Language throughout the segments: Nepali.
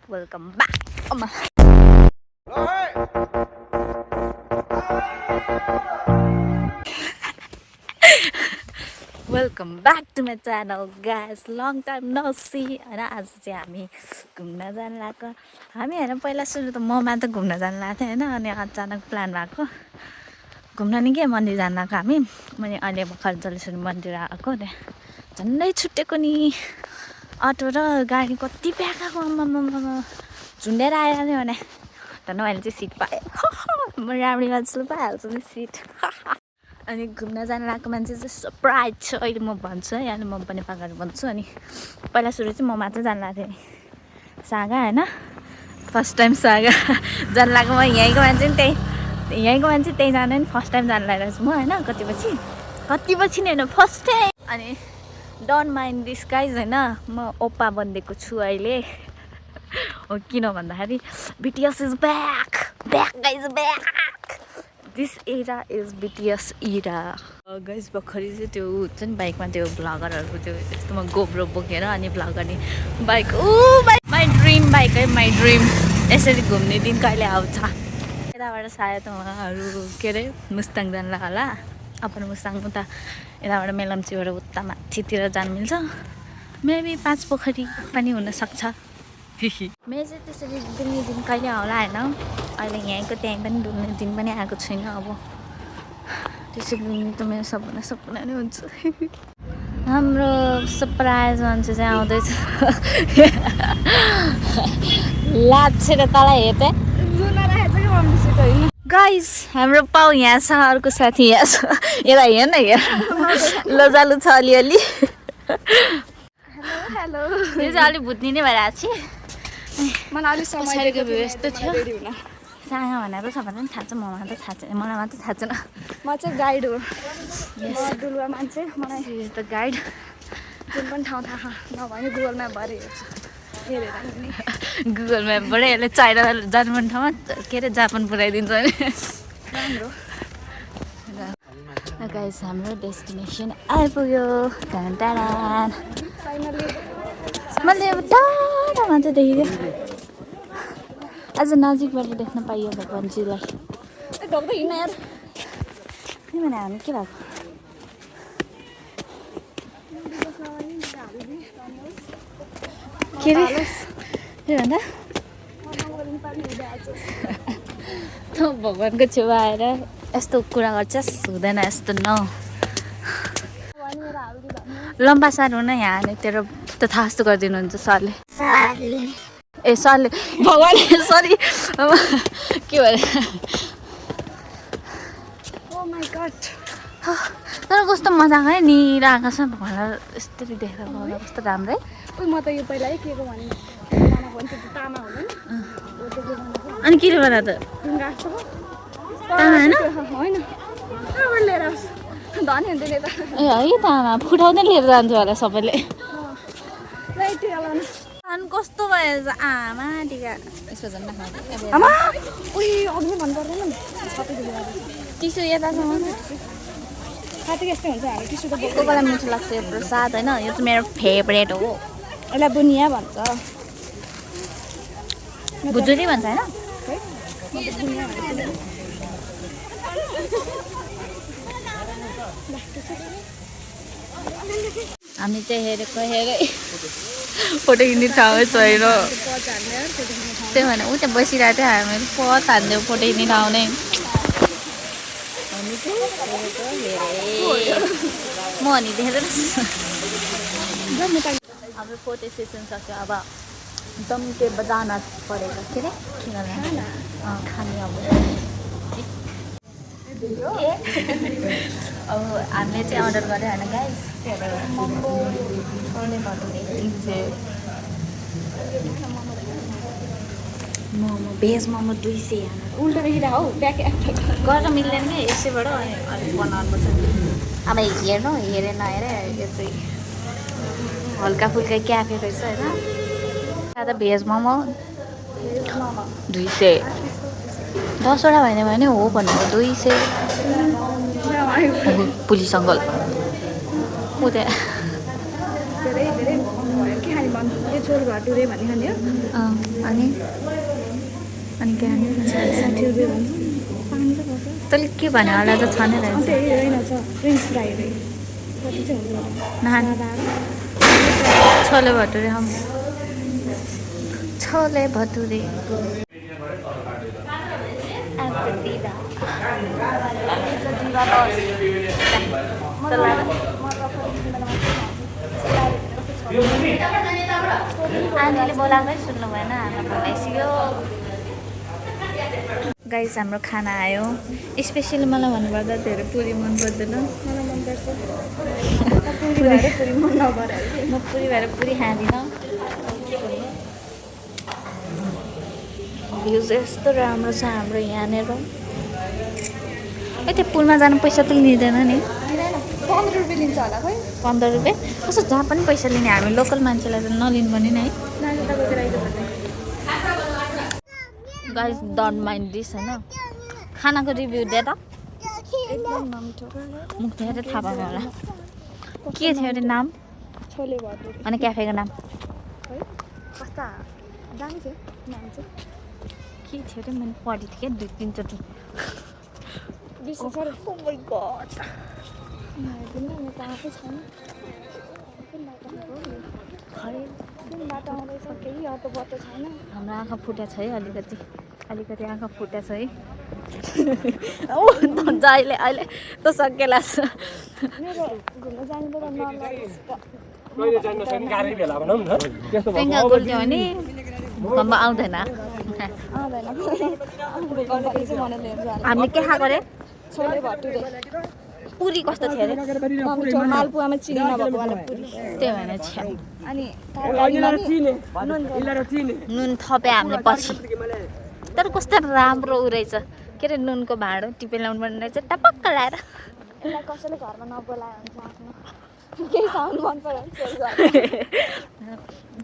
Welcome back. Welcome back to my channel, guys. Long time no see. हैन आज चाहिँ हामी घुम्न जान लागेको हामी हैन पहिला सुरु त ममा त घुम्न जान लाग्थ्यो हैन अनि अचानक प्लान भएको घुम्न नि के मन्दिर जान लागेको हामी मैले अहिले भर्खर जलेश्वरी मन्दिर आएको त्यहाँ झन्डै छुटेको नि अटो र गाडी कति प्याकाको आम्मामा झुन्डेर आइहाल्यो भने धन्न मैले चाहिँ सिट पाएँ म राम्री मान्छेले पाइहाल्छु नि सिट अनि घुम्न जान लागेको मान्छे चाहिँ सरप्राइज छ अहिले म भन्छु है अहिले म पनि पाकाहरू भन्छु अनि पहिला सुरु चाहिँ म मात्र जान लाग्थेँ नि सागा हैन फर्स्ट टाइम सागा जान लागेको म यहीँको मान्छे नि यहीँको मान्छे त्यही जाने नि फर्स्ट टाइम जान लागिरहेको छु म हैन कति पछि नि हैन फर्स्ट टाइम अनि डोन्ट माइन्ड दिस गाइज हैन म ओप्पा बनिदिएको छु अहिले हो किन भन्दाखेरि BTS is back guys back this era is BTS era guys भर्खरै चाहिँ त्यो हुन्छ नि बाइकमा त्यो भ्लगरहरूको त्यो यस्तोमा गोब्रो बोकेर अनि भ्लग गर्ने बाइक माई ड्रिम बाइक है माई ड्रिम यसरी घुम्ने दिन कहिले आउँछ यताबाट सायद उहाँहरू के अरे मुस्ताङ जान्ला होला अपन मुस्ताङ उता यताबाट मेलम्चीबाट उता माथितिर जानु मिल्छ मेबी 5 पोखरी पनि हुनसक्छ मेरो चाहिँ त्यसरी डुल्ने दिन कहिले आउला होइन अहिले यहीँको त्यहीँ पनि डुल्ने दिन पनि आएको छैन अब त्यसरी डुल्ने त मेरो सपना नै हुन्छ हाम्रो सरप्राइज मान्छे चाहिँ आउँदैछ लाछेर तल हेर्दै गाइस हाम्रो पाउ यहाँ छ अर्को साथी यहाँ छ यता हेर न हेर लजालु छ अलिअलि हेलो यो चाहिँ अलिक भुत्नी नै भइरहेको छ मलाई अलिक पछाडिको भ्यू यस्तो थियो सागा भनेर सबैलाई पनि थाहा छ मलाई मात्र थाहा छैन मलाई मात्र थाहा छैन म चाहिँ गाइड हो डुलुवा मान्छे मलाई इज द गाइड जुन पनि ठाउँ थाहा नभए गुगल म्यापबाट हेरेर गुगल म्यापबाट यसले चाइना जानुपर्ने ठाउँमा के अरे जापान पुऱ्याइदिन्छ नि राम्रो गाइस हाम्रो डेस्टिनेसन आइपुग्यो मैले अब टाढामा चाहिँ देखेँ आज नजिकबाट देख्न पाइयो भगवान्जीलाई किनभने हामी के भएको के अरे के भन्दा त भगवान्को छेउमा आएर यस्तो कुरा गर्छस् हुँदैन यस्तो न लम्बा सार हुन यहाँ हानेतिर तथास्तु गरिदिनुहुन्छ सरले ए सरले भगवान् सरी के भन्छ तर कस्तो मजाको है निरा आकाशमा भगवान् यस्तरी देखेर भगवान् कस्तो राम्रो है म त यो पहिला के को भने तामा अनि के भन त तामा होइन ए है तामा फुटाउँदै लिएर जान्थ्यो होला सबैले अनि कस्तो भयो आमा टिका यसो झन् टिसु यतासम्म यस्तै हुन्छ हामी टिसु त कोही बेला मिठो लाग्छ यो प्रसाद होइन यो चाहिँ मेरो फेभरेट हो यसलाई बुनिया भन्छ भुजुरी भन्छ होइन हामी चाहिँ हेरै फोटो खिच्ने ठाउँै छैन त्यही भने ऊ त्यहाँ बसिरहेको थियो हामीहरू पत हान्थ्यो फोटो खिच्ने ठाउँ नै म अनि देखेर हाम्रो फोटो सेसन सक्यो अब दमके बजाना परेको के अरे खाने अब हामीले चाहिँ अर्डर गऱ्यो होइन गाइस मोमो भेज मोमो 200 उल्टा देखिरहेको हौ गर्न मिल्दैन क्या यसैबाट अलिक बनाउनुपर्छ अब हेर्नु हेरेर नहेर यस्तै हल्का फुल्का क्याफे रहेछ होइन सादा भेज मोमो 200 10वटा भएन भने हो भनेको 200 पुलिस अङ्कल ऊ त्यहाँ छोले भटुरे भन्ने खाने हो अनि अनि के खाने 60 रुपियाँ भन्छ पानी त पर्छ तैँले के भन्यो होला त छ नै रहेछ अन्त होइन छ फ्रेन्च फ्राई रे कति चाहिँ हुन्छ नखाने छोले भटुरे हम छोले भटुरे आन्टीले बोलाएकै सुन्नु भएन हामीलाई बोलाइसक्यो गाइस हाम्रो खाना आयो स्पेसली मलाई भन्नुपर्दा धेरै पुरी मन पर्दैन मलाई मनपर्छ पुरी भएर पुरी मन नभएर म पुरी भएर पुरी खाँदिनँ भ्युज यस्तो राम्रो छ हाम्रो यहाँनिर त्यो पुलमा जानु पैसा त लिँदैन नि 15 रुपियाँ लिन्छ होला खै 15 रुपियाँ कस्तो जहाँ पनि पैसा लिने हामी लोकल मान्छेलाई त नलिनु पनि नि है नानी तपाईँको राइज भन्ने गाइस डोन्ट माइन्ड दिस होइन खानाको रिभ्यू दे त एकदम नमिठो मुख धेरै थाहा पाएन होला के थियो अरे नाम छोले भटुरे अनि क्याफेको नाम है कस्ता दामी थियो नाम चाहिँ के थियो अरे मैले पढेको थिएँ क्या 2-3 चोटि विशेष गरी Oh my god कुन आएको छैन कुन बाटो आउँदैछ केही अटो बाटो छैन हाम्रो आँखा फुटेको छ है अलिकति आँखा फुटेको छ है ओ त अहिले अहिले त सक्के लाग्छ मेरो घुम्न जानु त कहिले जान्न सक्ने गाह्रै भेला भनौँ न त्यस्तो पेङ्गा गोल्थ्यो भने भूकम्प आउँदैन आउँदैन भूकम्प चाहिँ मलाई लिएर जानु हामीले के खाएको अरे छोले भटुरे पुरी कस्तो थियो अरे नमिठो मालपुवामा चिनी नभएको वाला पुरी त्यही भएर छ्या अनि तरकारीमा नि नुन थप्यो हामीले पछि तर कस्तो राम्रो उ रहेछ के अरे नुनको भाँडो टिपे ल्याउनु पर्ने रहेछ टपक्क ल्याएर यसलाई कसैले घरमा नबोलायो हुन्छ आफ्नो केही सामान मन पऱ्यो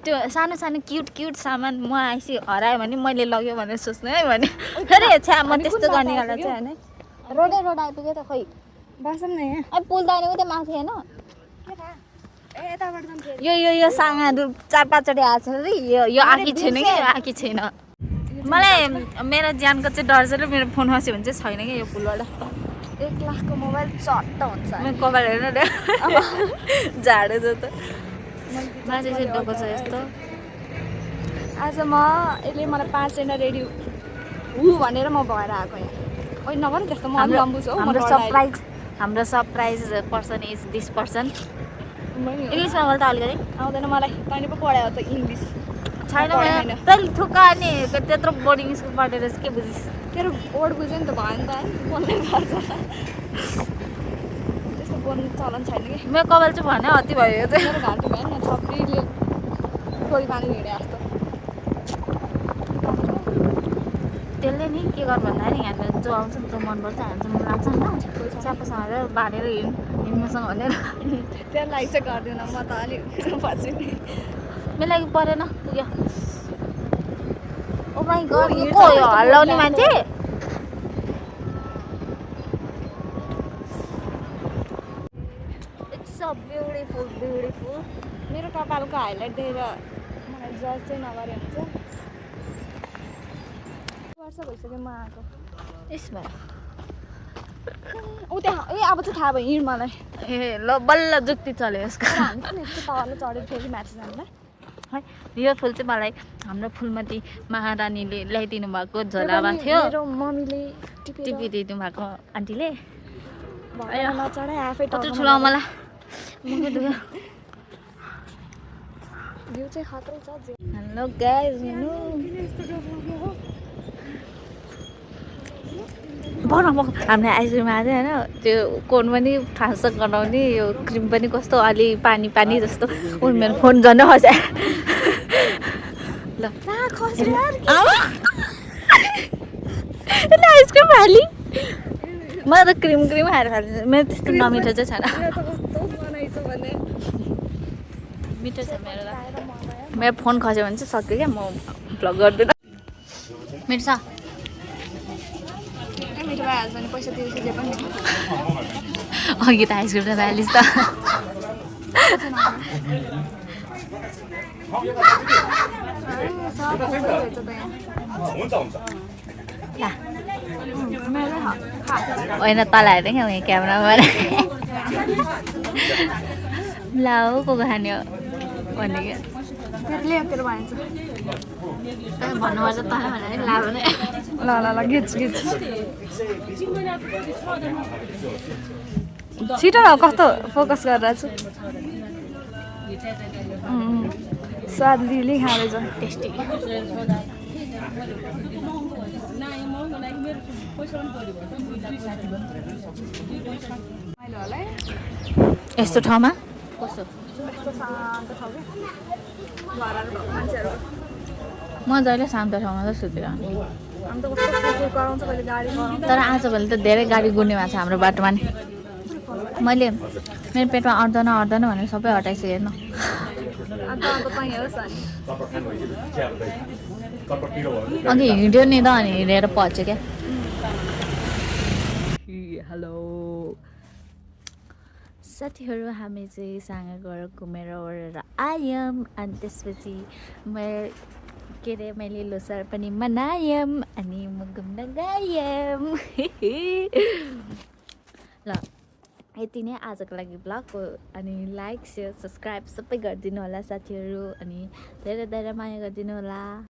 त्यो सानो सानो क्युट सामान म आइसी हरायो भने मैले लग्यो भनेर सोच्नु है भने फेरि छ्या म त्यस्तो गर्ने वाला चाहिँ होइन रोड आइपुग्यो त खोइ बसौँ न यहाँ अब पुल त अनि उतै माथि होइन के थाहा ए यताबाट जाउँ फेरि यो सागाहरू 4-5 चोटि आएको छ अरे यो आँखी छैन कि आँखी छैन मलाई मेरो ज्यानको चाहिँ डर छ र मेरो फोन खस्यो भने चाहिँ छैन कि यो पुलबाट 1 लाखको मोबाइल चट्ट हुन्छ म कपाल हेर्न रे झाडो जो त मान्छे चाहिँ डोको छ यस्तो आज म यसले मलाई 5 जना रेडी हु भनेर म भएर आएको यहाँ ओइ नगर त्यस्तो म लम्बु छु हाम्रो surprise person is this person इङ्ग्लिसमा बोल्दा अलिकति आउँदैन मलाई तैँले पो पढायो त इङ्ग्लिस छैन तैँले थुक्का नि त्यत्रो बोर्डिङ स्कुल पढेर चाहिँ के बुझिस् तेरो वर्ड बुझ्यो नि त भयो नि त है बोल्नै पर्छ त्यस्तो बोल्नु चलन छैन कि मेरो कपाल चाहिँ भने अति भयो यो चाहिँ मेरो घाँटी भयो नि छप्रीले छोरी पानी हिँडे जस्तो त्यसले नि के गर भन्दाखेरि यहाँनिर जो आउँछ नि जो मनपर्छ हामीसँग लाग्छ नि त च्यापासँग बाँडेर हिँड्नुसँग भनेर त्यहाँ लागि चाहिँ गर्दिनँ म त अलिक पछि नि मेरो लागि परेन पुग्यो ओ माइ गड यो को हो हल्लाउने मान्छे इट्स सो ब्युटिफुल मेरो कपालको हाइलाइट दिएर मलाई जज चाहिँ नगरे हुन्छ वर्ष भइसक्यो म आएको यसमा ऊ त्यहाँ ए अब चाहिँ थाहा भयो हिँड मलाई ए ल बल्ल जुक्ति चल्यो यसको हामी पनि यस्तो तल चढेर फेरि माथि जानुलाई है यो फुल चाहिँ मलाई हाम्रो फुलमती महारानीले ल्याइदिनु भएको झोलामा थियो मेरो मम्मीले टिपिदिनु भएको आन्टीले भएर नचढाइ आफै कत्रो ठुलो मलाई मुखै दुख्यो भ्यू चाहिँ खत्रै छ हेलो गाइस हेर्नु हामीले आइसक्रिम आएको थियो होइन त्यो कोन पनि ट्रान्सफर गराउने यो क्रिम पनि कस्तो अलि पानी जस्तो मेरो फोन झन् खस्यो ल आइसक्रिम हाली मलाई त क्रिम खाएर खाल्छ मेरो त्यस्तो नमिठो चाहिँ छैन मिठो छ मेरो फोन खस्यो भने चाहिँ सक्यो क्या म भ्लग गर्दिनँ मिठो छ मिठो भइहाल्छ नि पैसा तिर्छु जे पनि अघि त आइसक्रिम त भ्यालिस् त हुन्छ हुन्छ होइन तँलाई हेरेँ क्या क्यामेराबाट ल हो को खाने हो भन्ने क्या तेरो भनिन्छ भन्नुपर्छ तँलाई भनेर ला भने ल गिच छिटो न कस्तो फोकस गरेर छु स्वाद लिली खाँदैछ टेस्टी यस्तो ठाउँमा कस्तो म जहिले शान्त ठाउँमा त सुतेको तर आजभोलि त धेरै गाडी गुड्ने भएको छ हाम्रो बाटोमा नि मैले मेरो पेटमा अट्दैन भनेर सबै हटाइसकेँ हेर्नु अघि हिँड्यो नि त अनि हिँडेर पच्यो क्या हेलो साथीहरू हामी चाहिँ सँग गएर घुमेर ओरेर आयौँ अनि त्यसपछि मैले लोसार पनि मनायौँ अनि म घुम्न गयौँ ल यति नै आजको लागि ब्लगको अनि लाइक सेयर सब्सक्राइब सबै गरिदिनु होला साथीहरू अनि धेरै धेरै माया गरिदिनु होला